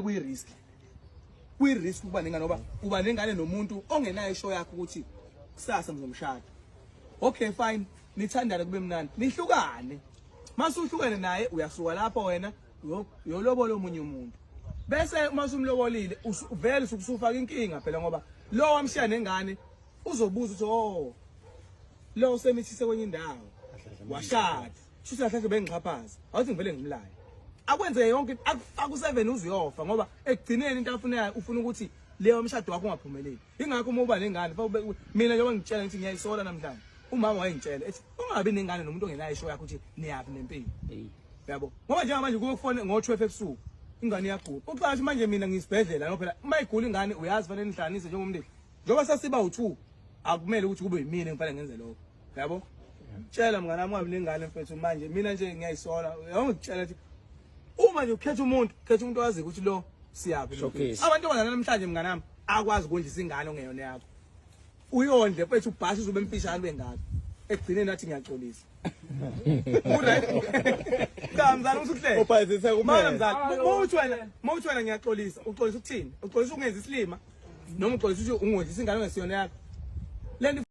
Kuyi-risk, kuyi-risk ukuba nengane, ngoba uba nengane nomuntu ongenayo isho yakho ukuthi kusasa ngizomshada. Okay, fine, nithandane kube mnandi, nihlukane. Mase uhlukene naye, uyasuka lapho wena uyolobola omunye umuntu, bese uma usumlobolile vele usuke usufaka inkinga phela, ngoba lo wamshiya nengane uzobuza ukuthi, "Oh, lo usemithise kwenye indawo, washada, shuthi kahle kahle bengixhaphaza." Awuthi ngivele ngimlaye, akwenze yonke, akufaka u7 uze uyofa, ngoba ekugcineni into afunayo, ufuna ukuthi leyo mshado wakho ungaphumeleli. Ingakho uma uba nengane, mina njengoba ngitshela ngithi ngiyayisola namhlanje, umama wayengitshela ethi ungabi nengane nomuntu ongenayo isho yakho ukuthi niyaphi nempilo, yabo, ngoba njengamanje kuke kufone ngo-12 ebusuku, ingane iyagula, uxashe manje mina ngisibhedlela, ngoba phela uma igula ingane, uyazi, fanele nihlanganise njengomndeni, njengoba sasiba u-2, akumele ukuthi kube yimina engifanele ngenze lokho, yabo. Tshela mngane wami, ungabi nengane mfethu. Manje mina nje ngiyayisola, yabo, ngikutshela ukuthi uma nje ukhetha umuntu, khetha umuntu owaziyo ukuthi lo siyaphi. Showcase. Amantombazane namhlanje, mngane wami, akwazi ukondlisa ingane ongeyona yakho. Uyondle mfethu, ubhashe uzobe mfishane bengaka, ekugcineni athi ngiyaxolisa. Uright, cha mzala, usuhlele. Ubhayizisa kuphela. Mana mzala, mawuthi wena ngiyaxolisa, uxolisa ukuthini? Uxolisa ukungenza isilima noma uxolisa ukuthi ungondlisa ingane ongesiyona yakho? Lento